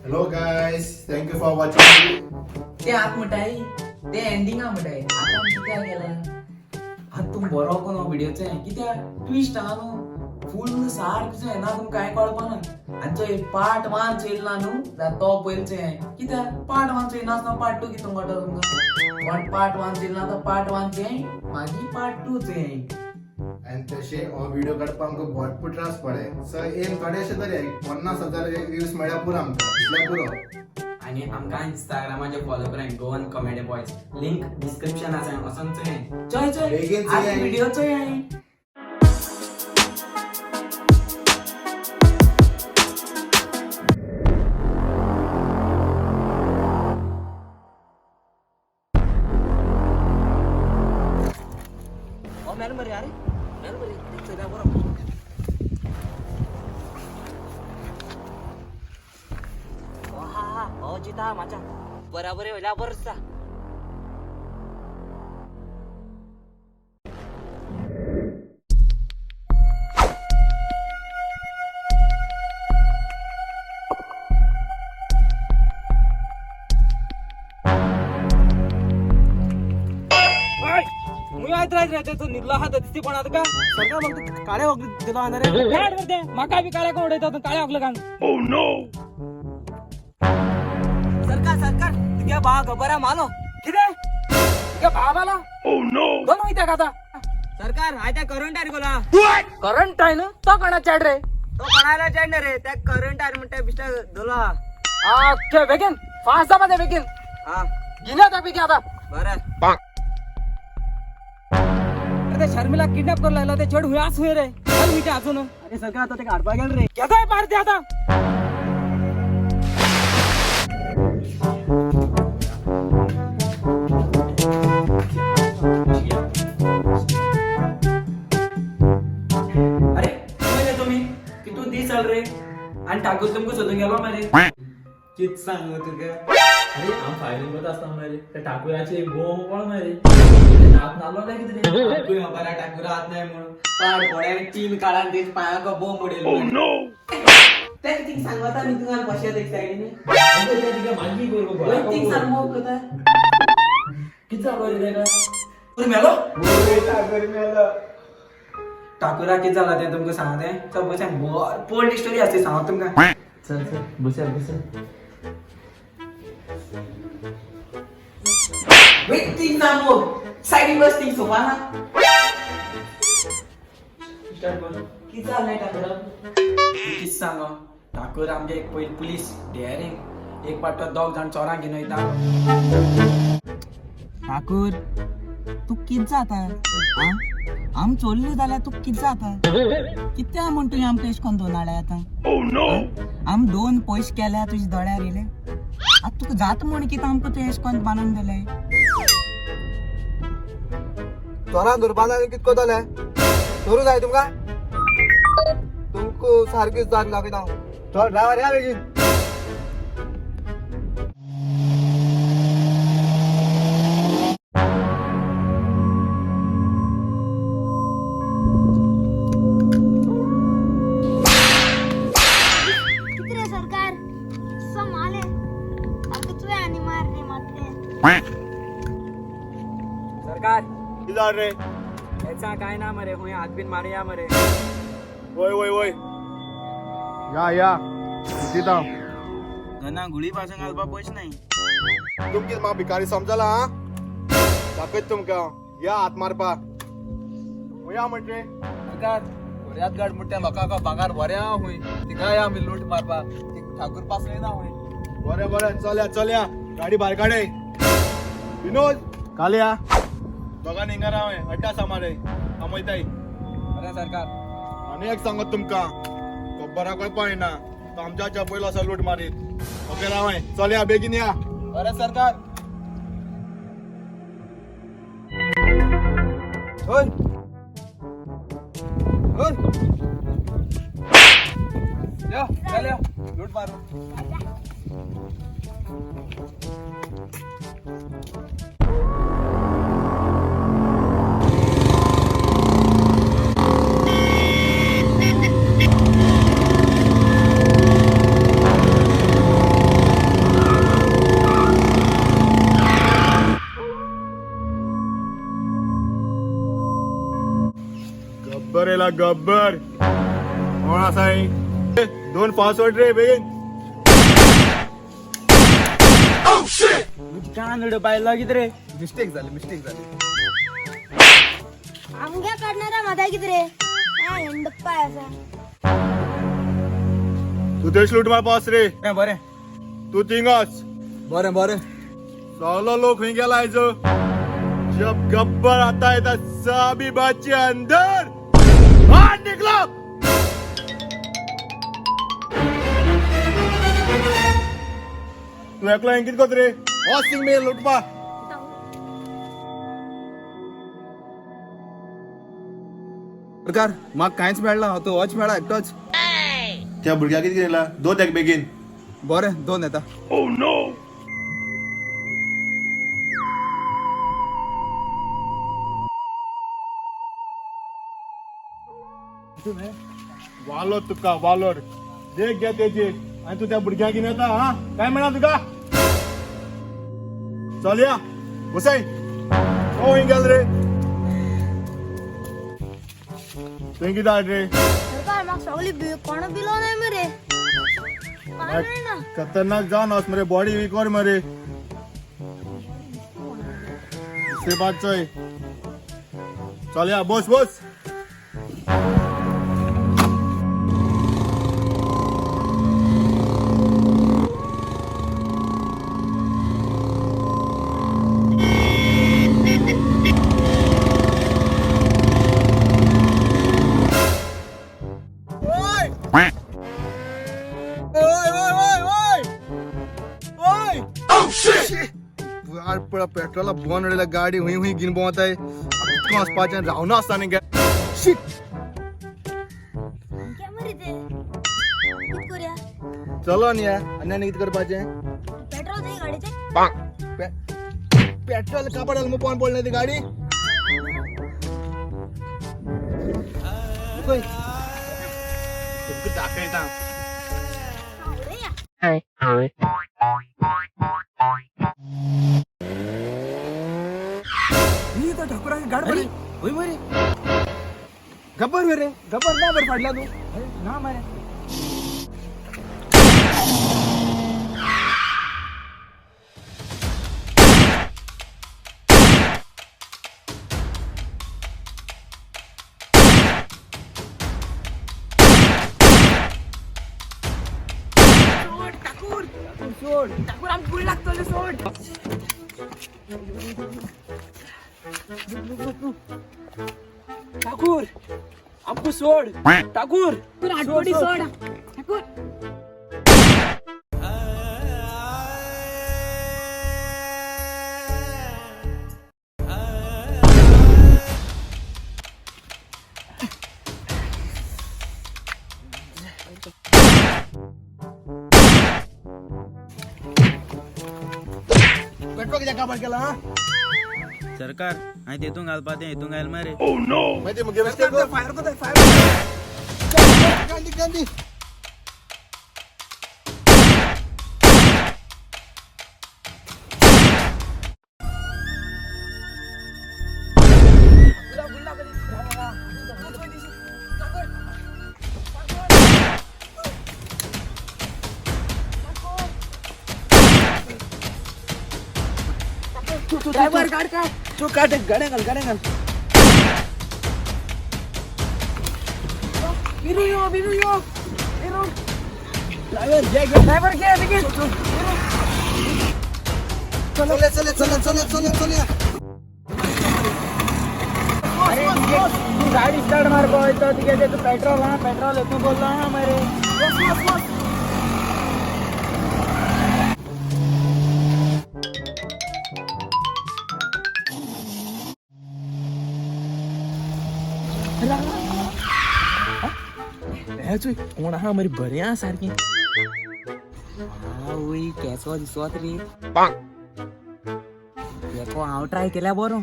Hello guys, thank you for watching. ते आत म्हणटाय ते एंडिंगा म्हणटाय आतां आमी कित्याक गेले. आतां तूं बरो कोण हो व्हिडियोचें कित्याक ट्विस्ट आहा न्हू फूल सारकें ना तुमकां कांय कळपाना. आनी चोय पार्ट 1 चोयल ना न्हू जाल्यार तो पयलीं चोय कित्याक पार्ट 1 चोय नासतना पार्ट 2 कितून कळटा तुमकां. पण पार्ट 1 चोयल ना तो पार्ट 1 चोय मागीर पार्ट 2 चोय. आनी तशें हो व्हिडिओ काडपाक आमकां भरपूर त्रास पडले. सो एम थोडेशे तरी 50,000 व्यूज मेळ्ळ्या पुरो आमकां, इतल्या पुरो. आनी आमकां इंस्टाग्रामाचेर फॉलो कराय Goan comedy boys, link description आसा, वचोन चोय. चोय चोय बेगीन चोय. आतां व्हिडिओ चोय. हो मेल मरे अरे मेल मरे चोयल्या बरो. हो हा हा हो जिता माचा बराबर वयल्या बरो दिसता. काळे वगैरे दिला रे माका बी काळ्या कोण उडयता काळ्या वगलं कान. सरकार सरकार तुगे भाव खबर आहे मालो. कितें तुगे भाव आला दोन वयता का आतां. सरकार हाय त्या करंट आहे गोला. करंट आहे न्हू तो कोणा चेड रे. तो कोणाला चेड रे त्या करंट आहे म्हणटा बिस्टा दोला. ओके बेगीन फास्ट जावपा जाय बेगीन. हा गिन्या त्या बेगीन आतां. बरें. अरे ते शर्मिला किडनॅप करून लागला ते चेड हुंय आस हुंय रे चल हुंय ते अजून. अरे सरकार आता ते काडपा गेल रे. केदोय पार ते आतां. अरे खंय रे तुमी कितू दीस जाल रे आनी ठाकूर तुमकां सोदून गेलो मरे. कित सांगू तुका. अरे हांव फायरींग करता आसतना मरे त्या ठाकुराचे एक बोम पळ मरे हात नालो काय कितें रे. तुवें खबर आहा ठाकूर हात नाय म्हणून पाड पोड्यान 3 काळान तेज पांयाक बोम उडयलो. तें थिंग सांगता न्ही तुका बशेत एक सायडीन. तिका मागीर वय थिंग सांग मोग करता. कित जालो रे तेका? ठाकूर मेलो. ठाकुरा कित जाला तें तुमकां सांगता तें चल बस भरपूर स्टोरी आसा ती सांगता तुमकां. चल चल बसया बसया. वय थिंग सांग मोग सायडीन बस थिंग सोफा ना. कित जालें ठाकुरा? कित सांगो ठाकूर आमगे एक पयलीं पुलीस डेअरींग एक पाट तो दोग जाण चोरांक घेवन वयता. ठाकूर तूं कित जाता आम चोरले जाल्यार तूं कित जाता कित्या म्हण तुवें आमकां एश कोन्न दोनाळे आतां. आम 2 पयशे केल्या तुज्या दोळ्यार येयले आतां तुका जाता म्हण कितें आमकां तुवें एश कोन्न बांदून दिलें. चोरान धरपा जाय कित करतले धरूं जाय तुमकां. तुमकां सारकी जाग दाखयता हांव. चल ड्रायव्हर या बेगीन. कितरे सरकार समाले सारकें तुवें आनी मारले मातले. सरकार कितें जालें रे? हेचा काय ना मरे हुंय हात बीन मारुया मरे. वय वय वय या या दिता हांव. ना गुळी पासून घालपा पयशे नाही. तुमकां कितें म्हाका भिकारी समजला आं? दाखयता तुमकां या हात मारपा या म्हणटे. सरकार खोऱ्यात गाड म्हणटा लोकांक भांगार बरें आहा हुंय तिका या आमी लूट मारपा. ठाकूर पासून येना हुंय. बरें बरें चलया चलया गाडी भायर काडय. विनोद काल या दोगांनी हिंगा राव अड्डा सामारे हांव वयताय. बरें सरकार. आनी एक सांगत तुमकां खबरा कळपा येना तो आमच्या पयलो असो लूट मारीत. ओके राव चलया बेगीन या. बरें सरकार. ओय ओय या चल या लूट मारू. गब्बर कोण आसा ही? दोन पासवर्ड रे बेगीन. कान बायला कितें रे? मिस्टेक झाली, मिस्टेक झाली. आमग्या काढणारा माझा किती रे? हा डप्पा असा. तू देश लूट मार पास रे. बरें. तू तिंगाच. बरें बरें. सगळो लोक खंय गेला आयजो? जब गब्बर आता है तो सभी बच्चे अंदर बाहर निकलो. तू एकलो इंकित कोत रे? सिंग मे लुटपा. सरकार, म्हाका कांयच मेळना, तूं होच मेळा एकटोच. त्या भुरग्याक कितें केला? दोन एक बेगीन. बरें, दोन येता. वालोर तुका वालोर देख घे तेजी आणि तू त्या भुरग्याक घेऊन येता. हा काय म्हणा तुका? चल या बसाय. ओ हिंग गेल रे? तुवें कितें हाड रे? सरकार, म्हाका सगळी कोण बिलो नाही मरे, काय मेळना. खतरनाक जावन वच मरे, बॉडी वीक वर मरे. दुसरे बात चोय. चल या, बस बस. यार, पुरा पेट्रोल बंद उडयला. गाडी हुई हुई घेवन भोंवताय. आतां वचपाचें रावना आसता न्ही. शीट. काय मरे ते? कित करूया? चलो न्ही आनी आनी कितें करपाचें? पेट्रोल जाय गाडीचे. पेट्रोल कापड घालून पळोवन पडली ती गाडी. तुमकां दाखयता. या. ठाकुराक गाड अरे वय मरे. गब्बर रे, गब्बर ना बरं फाडल्या तूं? ना मरे. सोड ठाकूर, सोड ठाकूर, आमकां गुळी लागतली, सोड. ठाकूर, आमकां सोड ठाकूर. ठाकूर, सोड ठाकूर. पेट्रोल कित्याक काबार केला? हा. सरकार, हांवें तेतून घालपा तें हितून घायल मरे. मागीर मुगे फायर कोताय, फायर. गांधी गांधी. ड्रायव्हर, गाड काढ. तू काढ, गाड्या घाल, गाड्या घाल. विरू यो, विरू यो, विरू. ड्रायव्हर घे घे. ड्रायव्हर घे बेगीन. चले चले चले चले चले चले. अरे तू गाडी स्टार्ट मारपा वयता, तुगे तेतून पेट्रोल आहा, पेट्रोल हेतून बोललो आहा मरे. बस बस बस. हे चोय, कोण आहा मरे, बरें आहा सारकें. आवय, केसो दिसत रे तेको. हांव ट्राय केल्या बरो.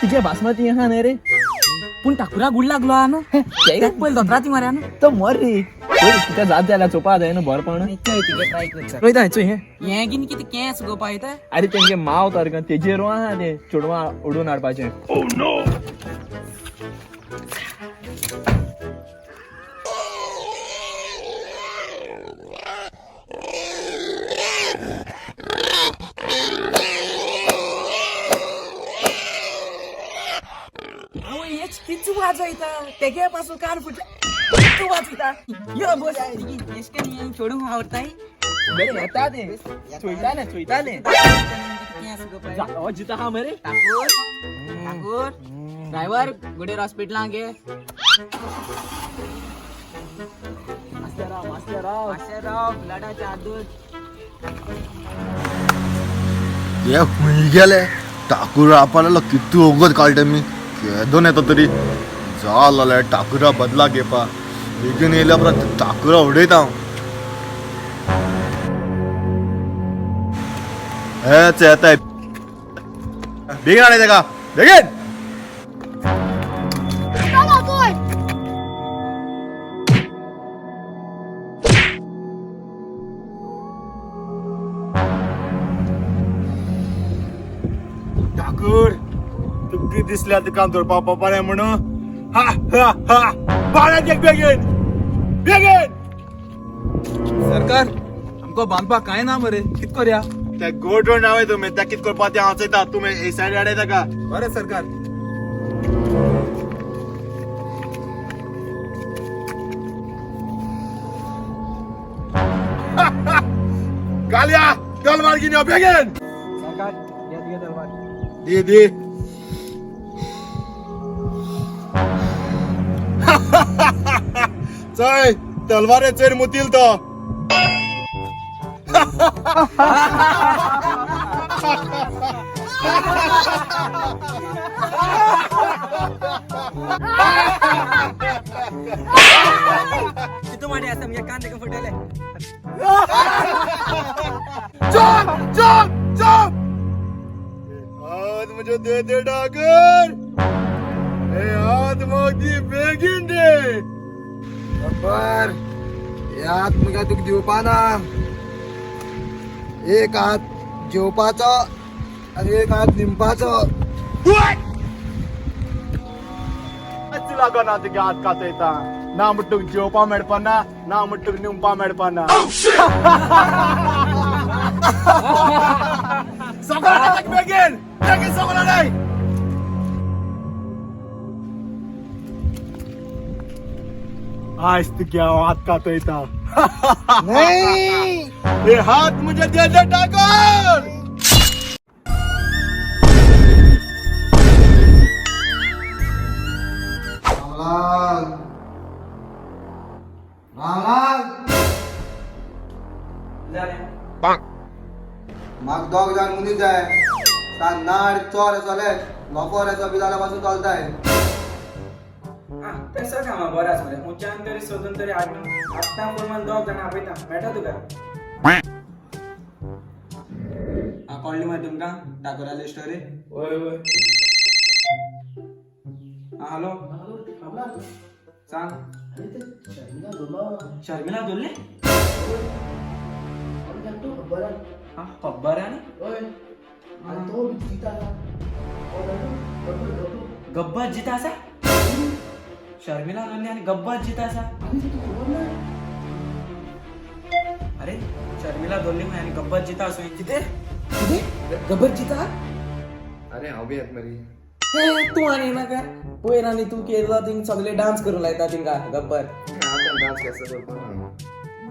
तुगे बासमती आहा न्ही रे? पूण ठाकुरा गुड लागलो आहा न्हू, तेकाच पयलीं दोतोराची मरे न्हू. तो मर रे, तुका जात जाल्यार चोवपा जाय न्हू बरेपण. चोय, तुगे ट्राय करता. वयता चोय हें. हें कितें कितें केंस गो पायता. अरे, तेंगे माव तारखा तेजेर आहा तें चेडवां ओडून हाडपाचें. आवय हेच किच वाजयता तेगे पासून कान फुटले तूं वाजयता यो बस एशकेन चेडूं आवडताय बरें येता तें चोयतालें चोयतालें हो जिता आहा मरे. ठाकूर ठाकूर ड्रायव्हर गुडेर हॉस्पिटलां गे. मास्टर राव मास्टर राव. मातशें राव ब्लडाचे आदूर. हे हुंय गेले ठाकूर आपल्याला कितू वगत काडटे मी केदोन येता तरी जाल ठाकुरा बदला घेवपा बेगीन येयल्या उपरांत ठाकुरा उडयता हांव. हेच येता बेगीन हाडय तेका बेगीन. चलो तूं. ठाकूर तुका दिसल्या तुका धरपा पप्पा म्हणून हा हा हा बाळा एक बेगीन बेगीन. सरकार आमकां बांदपाक कांय ना मरे, कित करया? ते गोड रोड रावय तुमी त्या कित करपा तें हांव चोयता. तुमी ए सायड हाडय ताका. बरें सरकार. काल्या तलवार घेऊन यो बेगीन. सरकार घे तुगे तलवार. दे दे. चल तलवारे चेर मुतील तो. तितू माडी आसा म्हणजे कान देखून फुटले. चुप चुप चुप. हात मुझे दे दे डाकर. ए हात मागदी बेगीन दे. बर हे हात मुगे तुका दिवपा ना. एक हात जेवपाचो आनी एक हात निमपाचो. लागना तुगे हात कातयता ना म्हण तुका जेवपा मेळपा ना ना म्हण तुका निमपा मेळपा ना. सगळं बेगीन बेगीन सगळं नाही. आज तुगे हांव हात कातयता. हे हात मुझे दे दे ठाकूर. रामलाल रामलाल. जालें. म्हाका दोग जाण मनीस जाय. नाड चोर आसले लोफोर आसा बी जाल्यार पासून चलताय. आं तें कामां बरें आसा मरे खंयच्यान तरी सोदून तरी हाड न्हू. आत्तां फोन दोग जाणां आपयता मेळटा तुका. आं कळ्ळी मरे तुमकां ठाकुराली स्टोरी? वय वय. आं हॅलो सांग. शर्मिला धरले. आं खबर आनी गब्बर जिता आसा. शर्मिला धरली आनी गब्बर जिता आसा. अरे शर्मिला धरली खंय आनी गब्बर जिता आसूं. कितें कितें गब्बर जिता? अरे हांव बी येत मरे. हे तूं आनी नाका पयर आनी तूं केला थिंग सगळे डान्स करूंक लायता तिंगा गब्बर. आतां डान्स केसो करपा ना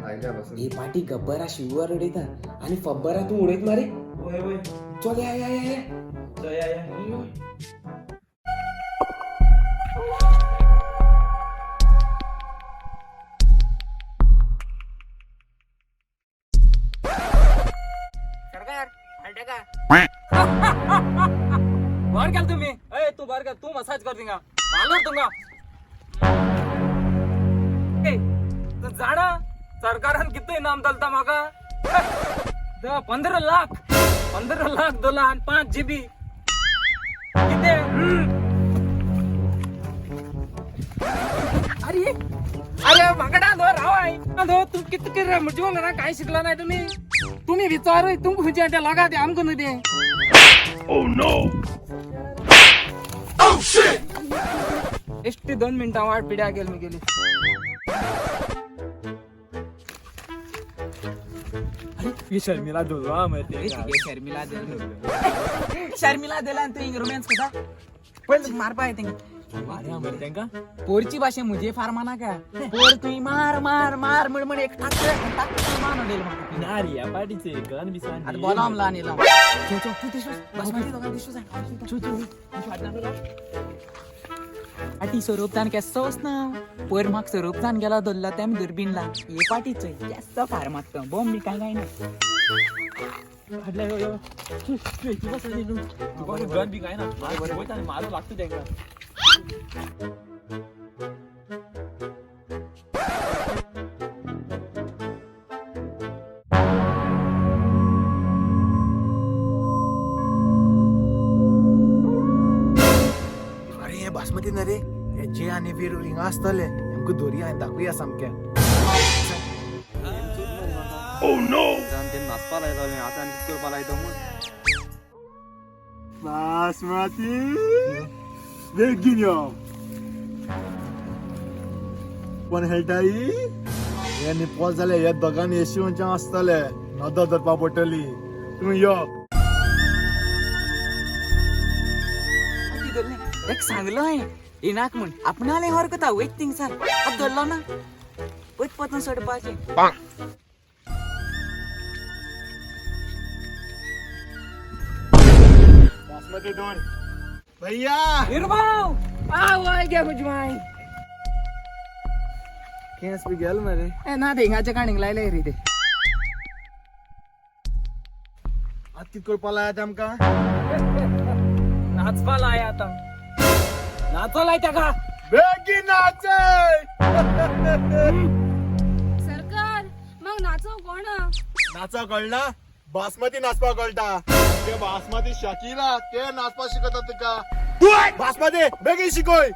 आयल्या पासून. हे पाटी गब्बरा शिवर उडयता आनी फब्बरा तूं उडयत मरे. वय वय. चल या या या या. चल या या. सरकार हाडटा. बाहेर गेल तुम्ही. ए तू बाहेर गेल, तू मसाज कर थिंगा मालूर तुमका. ए तू जाणा सरकारान कितू इनाम दिलता म्हाका? 15 लाख 15 लाख दिला आनी 5 जीबी कितें. अरे अरे म्हाका धर राव हांवें धर. तूं कितें कितें जीवन घरा कांय शिकला नाही तुम्ही. तुम्ही विचार तुमकां खंयचें तें लागा तें आमकां न्हू तें. एश्टी 2 मिनटां वाट पिड्या गेल मुगेली. ही शर्मिला धरलो मरे. शर्मिला दिला, शर्मिला दिला आनी तूं हिंग रोमॅन्स करता. पळय, मारपा येता मारया मरे तेंका. पोरची भाशे मुजे फार्मा नाका. पोर तुई मार मार मार म्हण म्हण एक टाक टाक मान उडयलो म्हाका. ना रे, ह्या पार्टीचे गन बी आतां बोलाम ला आनी लाव. चो चो, तूं दिसूस बासमती दोगां दिसूस. चो चो. पाटी स्वरूपदान केसोच ना. पयर म्हाका स्वरूपदान गेलो, धरलो तेम दुर्बीन ला. हे पाटी चोय केसो फार मारता, बॉम्ब बी काय काय ना. फाटल्या यो यो. तू तू एकटी बस रे न्हू. तुका गन बी काय ना. वयता आनी मारूंक लागता तेंका. अरे, हे बासमती ना रे. हे जे आनी वीर हिंगा आसतले. आमकां दोरया आनी दाखोवया सामकें. ते नाचपा लायताले, आतां आनी कितें करपा लायता म्हूण. बासमती, बेगीन यो. कोण खेळटाई हे निपल जाले. हे दोगांनी एशी म्हणचे आसतले, नदर धरपा पडटली. तूं यो. धरलें एक सांगलो हांवें येनाक म्हण, आपणालें हरकता वयत थिंगसान. आतां धरलो ना, पयत पतून सोडपाचें. बासमती दोन भैया. हिरबाव आवय गे म्हजी माय. केंस बी गेल मरे. ए ना, ते हिंगाच्या काणीक लायले रे ते. आतां कितें करपा लायात आमकां? नाचपा लाय आतां, नाचो लाय ताका. बेगीन नाच. सरकार, मग नाचो कोण? नाचा कळना? बासमती नाचपा कळटा. ते बासमती शकीला ते नाचपा शिकयता तुका. बासमती, बेगीन शिकय.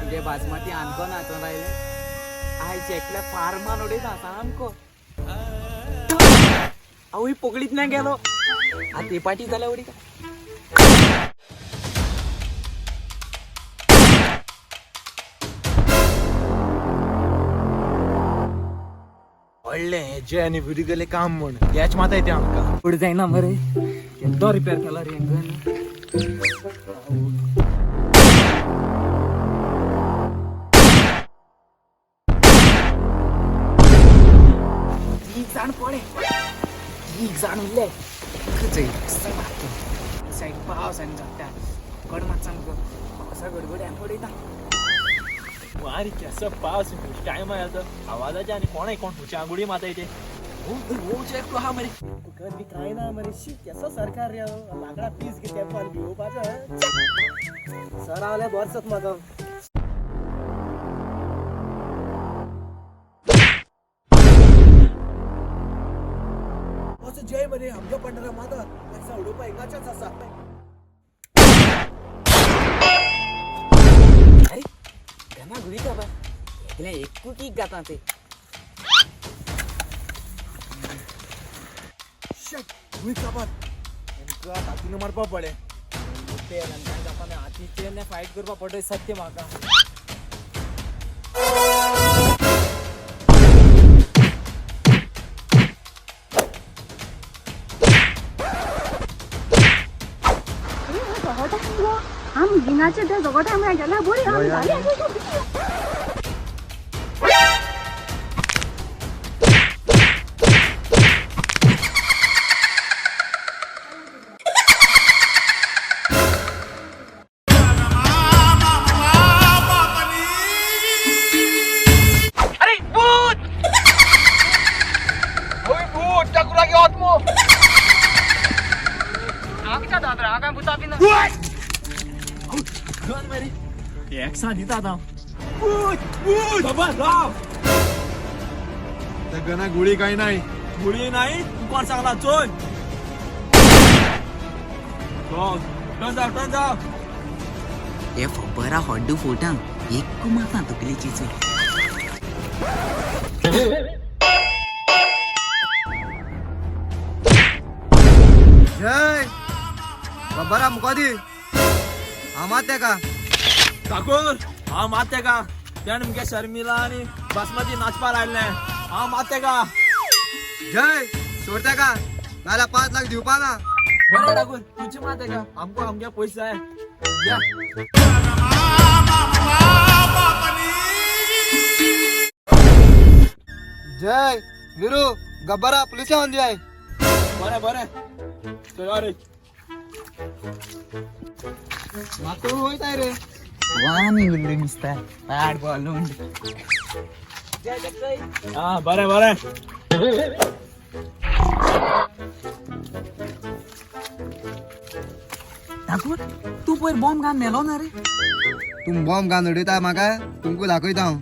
तुगे बासमती आमको नाचोन रायले. आयज एकल्या फार्मान उडयता सामको. आवय, पगडीत ना गेलो. आतां ते पाटी जाल्यार उडयता. कळ्ळें, जे आनी विरी गेले काम म्हण हेच माता येते आमकां. फुडें जायना मरे. केदो रिपेर केलो रे गन. तीग जाण पडे, तीग जाण उरले. सायड पावस आनी झडटा कड मात सामको पावसा गडगडी आनी उडयता. वारी केसो पावस टायमार येता आवाजाचे आनी कोणाय कोण खुच्या आंगुडी मारता ते. हो, एकटो आहा मरे. बी काय ना मरे. शी, केसो सरकार रे हो. लाकडा पीस घेते पण भिवपाचो सर आवल्या बरसत म्हाका. असो जय मरे आमच्या पंढरा माता ताका उडोवपा हिंगाच्याच आसा. अरे, गना गुळी का बा एकले एकू कीक गाता ते. शट, भूंय काबार. हेंका हातीन मारपा पडलें. हातीचेर फायट करपा पडटलें सत्य म्हाका. आम गिनाचे ते झगोटा मेळटले बरी आम जाली. एक दिता आतां. खबर राव. त्या गना गुळी काय नाही. गुळी नाही. तू कोण सांगला? चोय, टर्न जाव, टर्न जाव. हे फबरा हड्डू फोटां एक माता तकलेची चोय. जय. खबर मुको दी हांव मात तेका. ठाकूर, हांव मात तेका. त्याने मुगे शर्मिला आनी बासमती नाचपा लायलें. हांव मात तेका. जय सोड तेका, नाल्यार 5 लाख दिवपा ना. बरें ठाकूर, तुजी मात तेका. आमकां आमगे पयशे जाय. या. जय विरू, गब्बरा पुलिसा दी आहे. बरें बरें, चल रे. मातोड वयताय रे. वानी उरले नुस्ता पाड बॉलून. हा, बरें बरें. ठाकूर, तूं पयर बॉम्ब घालून मेलो ना रे? तुम बॉम्ब घालून उडयता म्हाका, तुमकां दाखयता हांव.